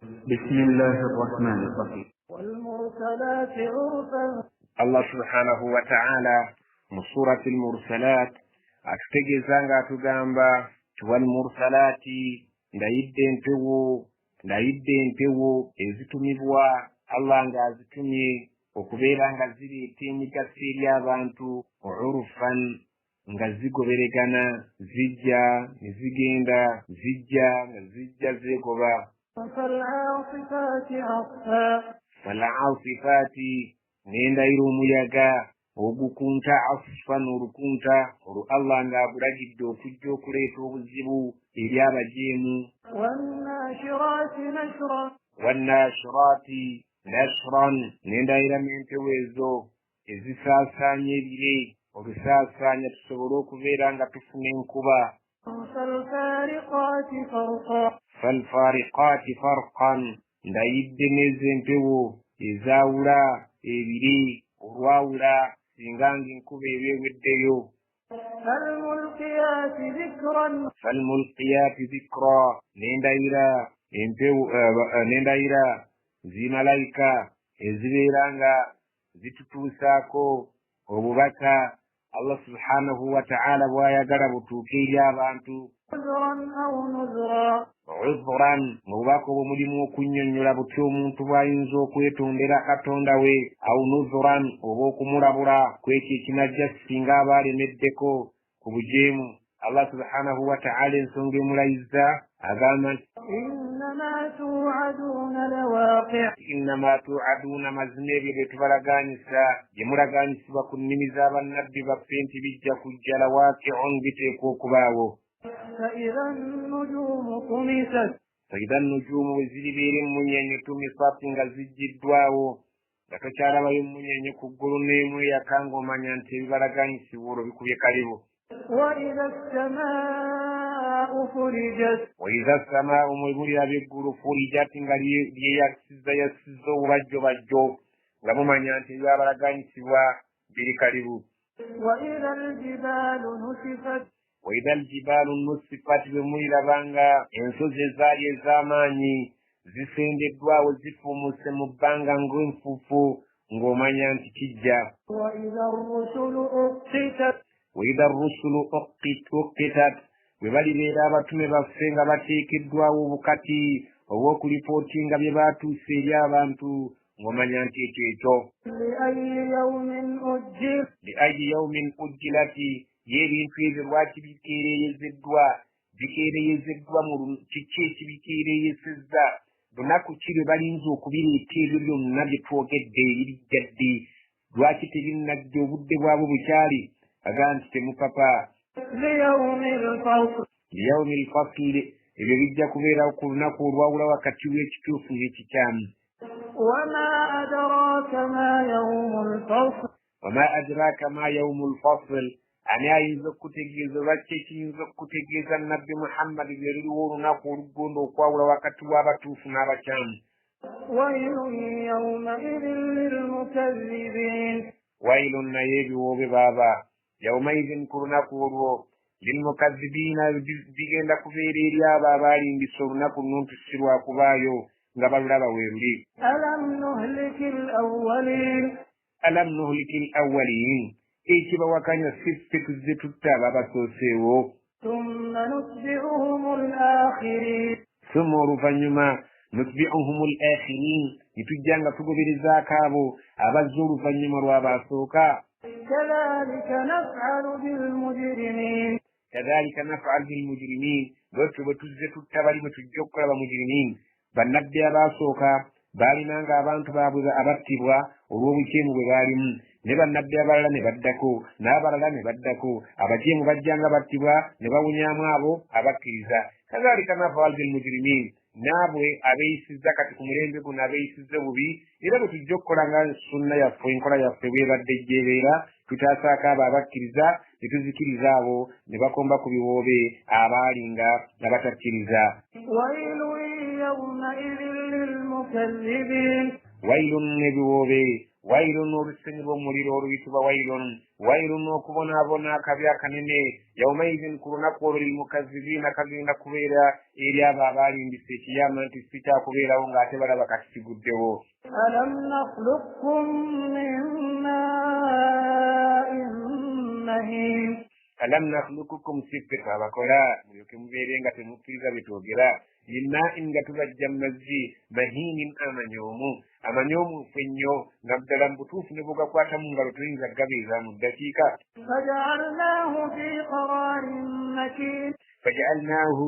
بسم الله الرحمن الرحيم. والمرسلات عرفا. Allah subhanahu wa ta'ala mu surati al-mursalat atutegeeza ng'atugamba nti walmursalaati, ndayidde empewo, ndayidde empewo ezitumibwa Allah ng'azitumye okubeera nga zireeta emigaso eri abantu, urufan, nga zigoberegana, zijja ne zigenda, zijja nga zijja zeegoba. فالعاصفات عصفا. Falasifaati, n'endayira omuyaga ogukunta, asfan, olukunta olwo Allah ng'agulagidde okujja okuleeta obuzibu eri abajeemu. والناشرات نشرا. Wannashiraati nashran, n'endayira n'empewo ezo ezisaasaanya ebire, olusaasaanya tusobole okubeera nga tufuna enkuba. فالفارقات فرقا. Falfariqaati farqan, ndayidde n'ezo empewo ezaawula ebire, olwawula singa ng'enkuba eba eweddeyo. فالملقيات ذكرا. Falmulqiyaati dhikra, n'endayira empewo, n'endayira zimalayika ezibeera nga zitutuusaako obubaka Allah subhanahu wa ta'ala bw'ayagala butuuke eri abantu. عذرا أو نذرا. Udhuran, mu bubaka obwo mulimu okunnyonnyola butya omuntu bw'ayinza okwetondera Katonda we, au nudhuran, oba okumulabula ku ekyo ekinajja singa aba alemeddeko ku bujeemu. Allah subhanahu wa ta'ala ensonga emulayiza agamba nti إنما توعدون لواقع. Innama tuaduuna, mazima ebyo bye tubalagaanyisa, bye mulagaanyisibwa ku nnimi z'abannabbi baffe nti bijja kujja, lawaqiun, biteekwa okubaawo. فإذا النجوم طمست. Faidha nujuumu, bwe ziribeera emmunyenye, tumisati, nga zijjiddwawo, nga tokyalabayo emmunyenye ku ggulu n'emu eyaka, ng'omanya nti ebibalagaanyisibwa olwo bikubye kalibu. وإذا السماء فرجت. Waidha samaau, mwe muliraba eggulu, furijati, nga lyeyasiza yasiza obubajjobajjo, nga mumanya nti ebyabalagaanyisibwa biri kalibu. وإذا الجبال نسفت. Waidha aljibaalu nusifat, bwe muliraba nga ensozi ezaali ez'amaanyi zisendeddwawo, zifuumuse mu bbanga ng'enfuufu, ng'omanya nti kijja. وإذا الرسل أقتت. Waidha rusulu uqitat, bwe balibeera abatume baffe nga bateekeddwawo obukati obw'okulipootinga bye baatuuse eri abantu, ng'omanya nti ekyo ekyo. لأي يوم أجل. Liayi yaumin ujjilati, ye ebintu ebyo lwaki bikeereyezeddwa, bikeereyezeddwa mu kiki ekibikeereyesezza, lunaku ki lwe balinza okubireeta ebyo byonna bye twogedde ebirijjadde, lwaki tebinnajja, obudde bwabwe bukyali? Aga nti temupapa. ليوم الفصل. Liyaumi lfasili, ebyo bijja kubeerawo ku lunaku olwawula wakati w'ekituufu n'ekikyamu. وما أدراك ما يوم الفصل. Wama adraaka ma yaumu lfasl, ani ayinza okukutegeeza oba ki ekiyinza okukutegeeza nabbi Muhammadi lwe luliwo olunaku oluggonda okwawula wakati w'abatuufu n'abakyamu? ويل يومئذ للمكذبين. Wailun, naye ebiwoobe baaba, yaumaidhin, ku lunaku olwo, lilmukazibiina, bigenda kubeera eri abo abaalimbisa olunaku luno nti si lwakubaayo, nga balulaba weeruli. ألم نهلك الأولين. Alam nuhliki l awalin, ekibawakanya si ffe tuzze tutta abo abasooseewo? ثم نتبعهم الآخرين. Summa, oluvannyuma, nutbiuhum l akhirin, ne tujja nga tugoberezaako abo abazze oluvannyuma lw'abaasooka. كذلك نفعل بالمجرمين. Kadhalika nafal bilmujirimin, bwetyo bwe tuzze tutta bali, bwe tujja okukola bamujirimin. Bannabbi abaasooka baalinanga abantu baabwe abattibwa olw'obujeemu bwe baalimu, ne bannabbi abalala ne baddako, n'abalala ne baddako, abajeemu bajjanga battibwa ne bawunyaamu abo abakkiriza. Kadhalika nafal bilmujirimin, naabwe abeeyisizza kati ku mulembe guno abeeyisizza bubi, era bwe tujja okukola nga sunna yaffe, enkola yaffe bwebadde ejjeebeera, tutaasaako abo abakkiriza ne tuzikiriza abo ne bakomba ku biwoobe abaalinga abatakkiriza. ويل يومئذ للمكذبين. Wailun, ebiwoobe, wailun, olusenyi lw'omuliro oluyitibwa wailun, Wailun okubonaabona akabi akanene yawmaidhin ku lunaku olwo lilmukazibiina kagenda kubeera eri abo abaalimbisa ekiyama nti si kyakubeerawo ng'ate balaba kati kiguddewo. Alam nakhluqkum min ma'in mahin. Alam nakhluqukum si ffe twabakola mulyoke mubeere nga temukkiriza bye twogera. Min ma'in nga tubajja mu mazzi mahinin amanyoomu amanyoomu ffe nnyo nga ddala mu butuufu ne bw'ogakwata mu ngalo toyinza kugabeeza mu ddakiika. Faja'alnaahu fi qararin makin. Faja'alnaahu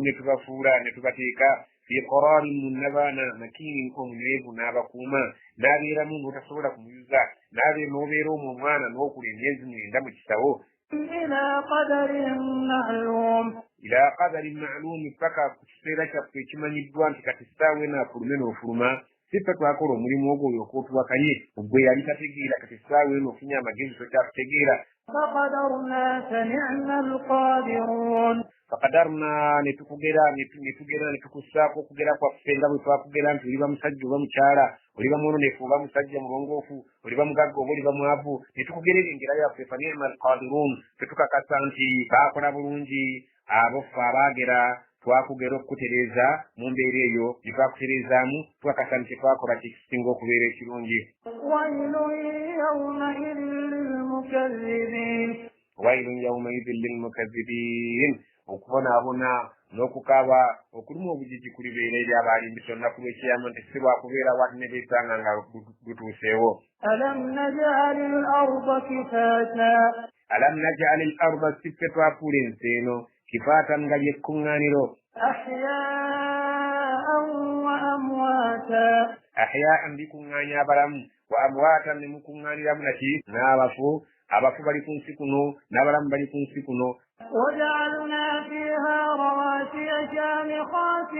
ne tubafuula ne tubateeka fi qararin mu nnabaana makinin omunywevu n'abakuuma n'abeeramu n'otasobola kumuyuza n'obeera omwo omwana n'okula emyezi 9 mu kisawo. Ila qadarin ma'lum. Ila qadarin ma'lum paka ku kiseera kyaffe ekimanyiddwa nti kati ssaawa eno afulume n'ofuluma. Si ffe twakola omulimu ogwo olyoke otuwakanye gwe yali tategeera kati ssaawa eno ofunye amagezi tokyakutegeera. Faqadarna fani'ma alqadirun. Faqadarna ne tukugera ne tugera ne tukussaako okugera kwaffe nga bwe twakugera nti oliba musajja oba mukyala oliba mwononefu oba musajja mulongoofu oliba mugagga oba oliba mwavu ne tukugerera engera yaffe fani'ma alqadirun. Tetukakasa nti baakola bulungi abo ffe abaagera twakugera okukutereeza mu mbeera eyo gye twakutereezaamu tukakasa nti twakola kyekisinga okubeera ekirungi. Wailun yawmaidhin lilmukazzibin. Wailun yawmaidhin lilmukazzibin. Okubonaabona n'okukaaba okulimu obujiji kulibeera eri abaalimbisa olunaku lw'ekiyama nti si lwakubeerawo ate ne beesanga nga lutuuseewo. Alam naj'al al-arda kifaata. Alam naj'al al-arda si ffe twafuula ensi eno kifaatan nga lyekkuŋŋaaniro. Ahya'an wa amwaata. Ahya'an bikuŋŋaanya abalamu wa amwaatan ne mukuŋŋaaniramu naki n'abafu. Abafu bali ku nsi kuno n'abalamu bali ku nsi kuno. وجعلنا فيها رواسي شامخات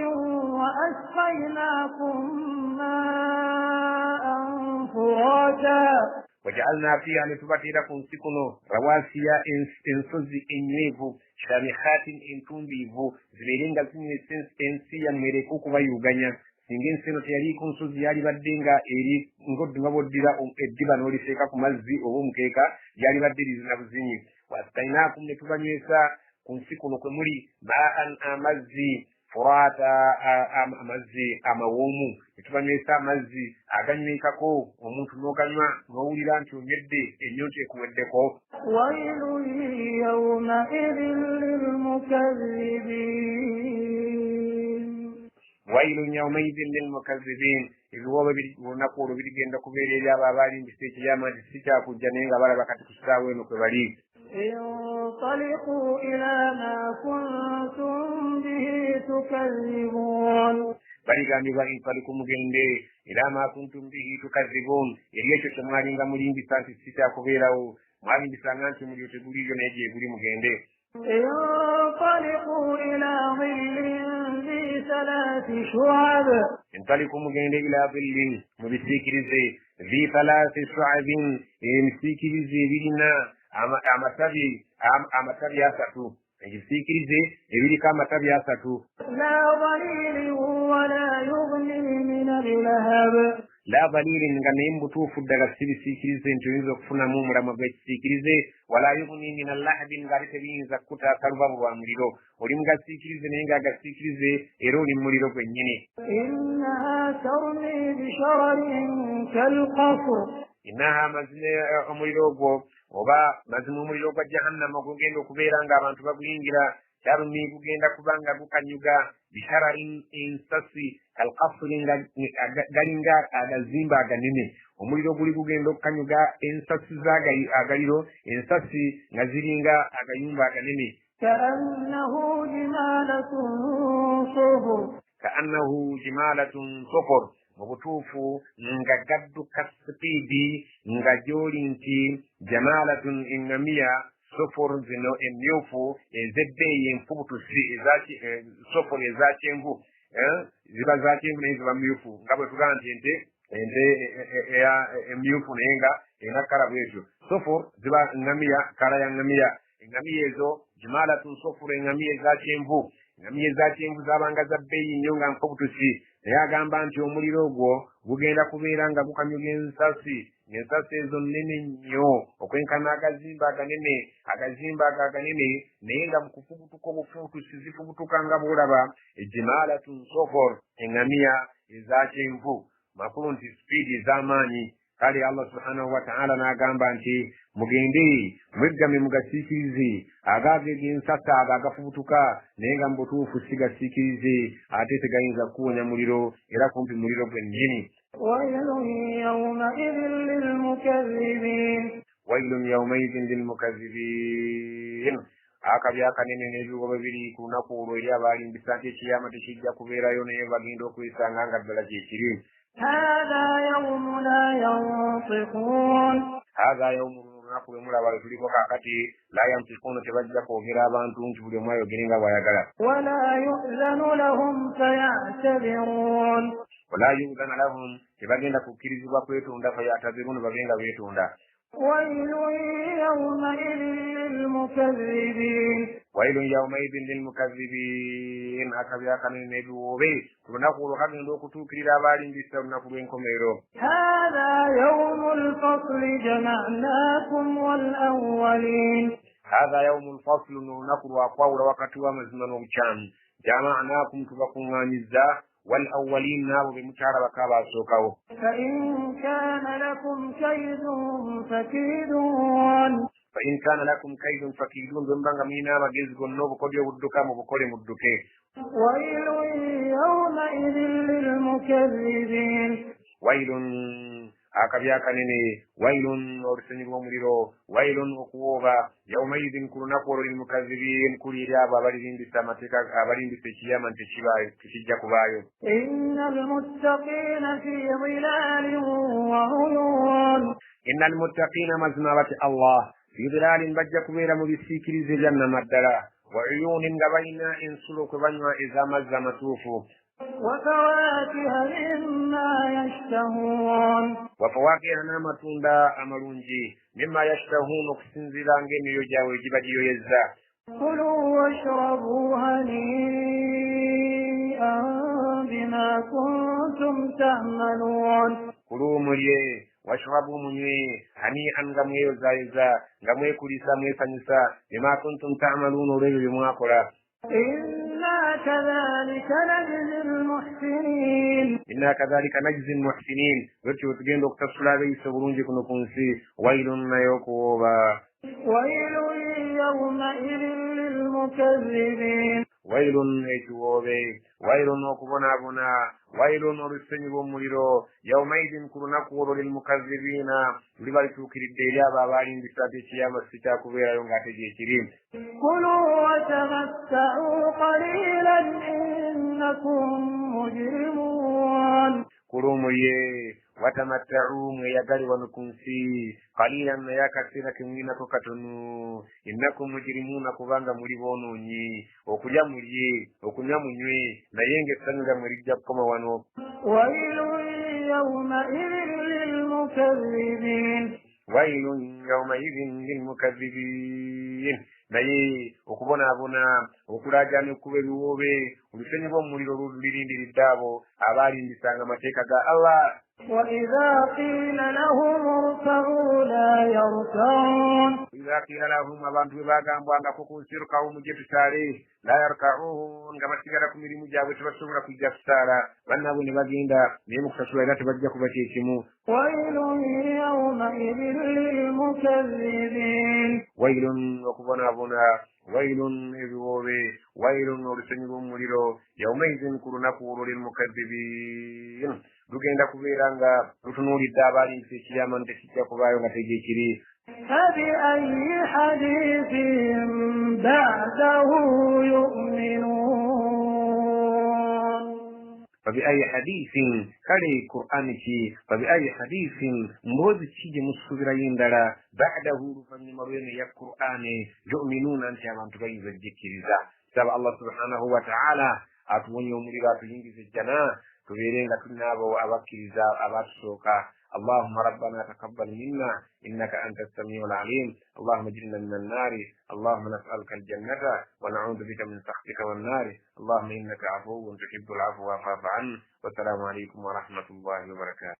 وأسقيناكم ماء فراتا. وجعلنا فيها netubateera ku nsi kuno rawasiya ensozi ennywevu shamikhatin entumbiivu zibeere nga zinywesa ensi yammwe ereke okubayuuganya. Singa ensi eno teyaliiko nsozi yalibadde nga eri nga bw'oddira eddiba n'oliseeka ku mazzi oba omukeeka lyalibadde lizina buzinyi. Waskainaakum ne tubanywesa ku nsi kuno kwe muli ma'an amazzi furata amazzi amawoomu ne tubanywesa amazzi aganywekako omuntu n'oganywa n'owulira nti onywedde ennyonta ekuweddeko. Wailun yawmaidhin lilmukazzibin. Wailun yawmaidhin lilmukazzibin. Ebiwoobe olunaku olwo birigenda kubeera eri abo abaalimbisa ekiyama nti si kyakujja naye nga balaba kati ku ssaawa eno kwe bali. انطلقوا إلى ما كنتم به تكذبون. Baligambibwa intaliku mugende ila ma kuntum bihi tukazibun eri ekyo kye mwalinga mulimbisa nti si kyakubeerawo mwalimbisanga nti omuliro teguliiyo naye gye guli mugende. انطلقوا إلى ظل ذي ثلاث شعب. Intaliku mugende ila dhillin mu bisiikirize zi thalathi shu'abin ebisiikirize ebirina amatabi asatu ebisiikirize ebiriko amatabi asatu. La dhalilin wala yughni min al-lahab. La dhalilin nga naye mu butuufu ddala si bisiikirize nti oyinza okufunamu omulamwa gw'ekisiikirize. Wala yughni min al-lahabin ng'ate tebiyinza kukutaasa lubabu lwa muliro. Oli mugasiikirize naye ng'agasiikirize era oli mu muliro gwennyini. Innaha tarmi bishararin kalqasr. Innaha mazima omuliro ogwo oba mazima omuliro gwa jahannama gugenda okubeera ng'abantu baguyingira tarmi gugenda kuba nga gukanyuga bishararin ensasi kalqasri nga galinga agazimba aganene. Omuliro guli gugenda okukanyuga ensasi z'agaliro ensasi nga ziringa agayumba aganene. Ka'annahu jimalatun sufur. Ka'annahu jimalatun sufur. Mu butuufu nga gadduka sipiidi nga gy'oli nti jamaalatun eŋŋamiya sofor zino emyufu ez'ebbeeyi enfubutusi sofor eza kyenvu ziba za kyenvu naye ziba myufu nga bwe tugamba nti ente emyufu naye nga erina kkala bwetyo. Sofor ziba ŋŋamiya kkala ya ŋŋamiya. Eŋŋamiya ezo jimaalatun sofor eŋŋamiya eza kyenvu. Eŋŋamiya eza kyenvu zaabanga za bbeeyi nnyo nga nfubutusi. Naye agamba nti omuliro ogwo gugenda kubeera nga gukanyuga ensasi Ng'ensasa ezo nnene nnyo okwenkana agazimba aganene, agazimba ago aganene, naye nga mu kufubutuka obufubutusi zifubutuka nga bw'olaba ejimaalatun sofor, eŋŋamiya eza kyenvu, makulu nti sipiidi ez'amaanyi. Kale Allah subhanahu wa ta'ala n'agamba nti mugende mweggame mugasiikirize agaago eg'ensasa ago agafubutuka, naye nga mu butuufu si gasiikirize, ate tegayinza kuwonya muliro, era kumpi muliro gwennyini. Wailun yawmaidhin lilmukazzibin. Wailun yawmaidhin lilmukazzibin. Akabi akanene n'ebigoba biri ku lunaku olwo eri abaalimbisa nti ekiyama tekijja kubeerayo, naye bagenda okwesanga nga ddala kye kiri. Haadha yawmu la yantiquun. Haadha yawmu, lunaku lwe mulaba lwe tuliko kaakati, la yantiquuna, tebajja kwogera abantu nti buli omu ayogere nga bw'ayagala. Wala yu'zanu lahum faya'tabiruun. Wala yu'zanu lahum, tebagenda kukkirizibwa kwetonda, faya'tabiruun, babe nga beetonda. Wailun yawmaidhin lilmukazzibin. Wailun yawmaidhin lilmukazzibin. Akabi akanene n'ebiwoobe ku lunaku olwo kagenda okutuukirira abaalimbisa olunaku lw'enkomerero. Haadha yawmu lfasli jama'naakum wal awwalin. Haadha yawmu lfasli, n'olunaku lwakwawula wakati w'amazima n'obukyamu. Jama'naakum, tubakuŋŋaanyizza, wal awwalin, n'abo be mukyalabako abaasookawo. Fa in kaana lakum kaydun fakiidun. Fa in kaana lakum kaydun fakiidun, bwe muba nga mulina amagezi gonna obukodyo obudduka mubukole mudduke. Wailun yawmaidhin lilmukazzibin. Wailun, akabi akanene, wailun, olusenyu lw'omuliro, wailun, okuwooba, yawmaidhin, ku lunaku olwo, lilmukazzibin, kuli eri abo abalirimbisa amateeka, abalimbisa ekiyama nti tekijja kubaayo. Inna almuttaqiina fi dhilalin wa uyuun. Inna almuttaqiina, mazima abatya Allah, fi dhilalin, bajja kubeera mu bisiikirize ebya nnamaddala, wa uyuunin, nga balina ensulo kwe banywa ez'amazzi amatuufu. Wafawakiha mimma yashtahun. Wafawakiha, n'amatunda amalungi, mimma yashtahun, okusinziira ng'emyoyo gyabwe giba giyoyezza. Kulu washrabu hanii'an bima kuntum ta'maluun. Kulu, mulye, washrabu, munywe, hanii'an, nga mweyozayoza, nga mwekulisa, mwesanyusa, bima kuntum ta'maluun, olw'ebyo bye mwakola. Inna kadhalika najzi almuhsinin. Inna kadhalika najzi almuhsinin, bwetyo bwe tugenda okutasula abeeyisa obulungi kuno ku nsi. Wailun, naye okuwooba. Wailun yawmaidhin lilmukazzibin. Wailun, ekiwoobe, wailun, okubonaabona, wailun, olusenyu lw'omuliro, yawmaidhin, ku lunaku olwo, lilmukazzibiina, luliba lituukiridde eri abo abaalimbisa nti ekiyama si kyakubeerayo ng'ate gye kiri. Kulu watamatta'u qaliilan innakum mujrimuun. Kulu, mulye, watamatta'u, mweyagale wano ku nsi, qaliilan, naye akaseera ke mulinako katono, innakum mujrimuuna, kubanga muli boonoonyi. Okulya mulye, okunywa munywe, naye ng'essanyu lyammwe lijja kukoma wano. Wailun yawmaidhin lilmukazzibin. Wailun yawmaidhin lilmukazzibin. Naye okubonaabona, okulaajana, okukuba ebiwoobe, olusenyu lw'omuliro lulirindiridde abo abaalimbisanga amateeka ga Allah. وإذا قيل لهم اركعوا لا يركعون. وإذا قيل لهم, abantu bwe bagambwangako ku nsi, irka'u, mujje tusaale, la yarka'uun, nga basigala ku mirimu gyabwe, tebasobola kujja kusaala, bannaabwe ne bagenda, naye mu kusasula era tebajja kuba kyekimu. Wailun yawmaidhin lilmukazzibin. Wailun, okubonaabona, wailun, ebiwoobe, wailun, olusenyu lw'omuliro, yawmaidhin, ku lunaku olwo, lilmukazzibin, lugenda kubeera nga lutunuulidde abaalimbisa ekiyama nti tekijja kubaayo nga tegyekiri. Fabi ayyi hadithin ba'dahu yu'minuun. Fabi ayyi hadithin, kale Qur'ani ki, fabi ayyi hadithin, mboozi ki gye musuubirayo endala, ba'dahu, oluvannyuma lw'eno eya Qur'ani, yu'minuuna, nti abantu bayinza oggikkiriza. Saba Allah subhanahu wa ta'ala atuwonye omuliro, atuyingize ejjana, tubeere nga tulina abo abakkiriza abatusooka. اللهم ربنا تقبل منا إنك أنت السميع العليم. اللهم اجرنا من النار. اللهم نسألك الجنة ونعوذ بك من سخطك والنار. اللهم إنك عفو تحب العفو فاعف عنا. والسلام عليكم ورحمة الله وبركاته.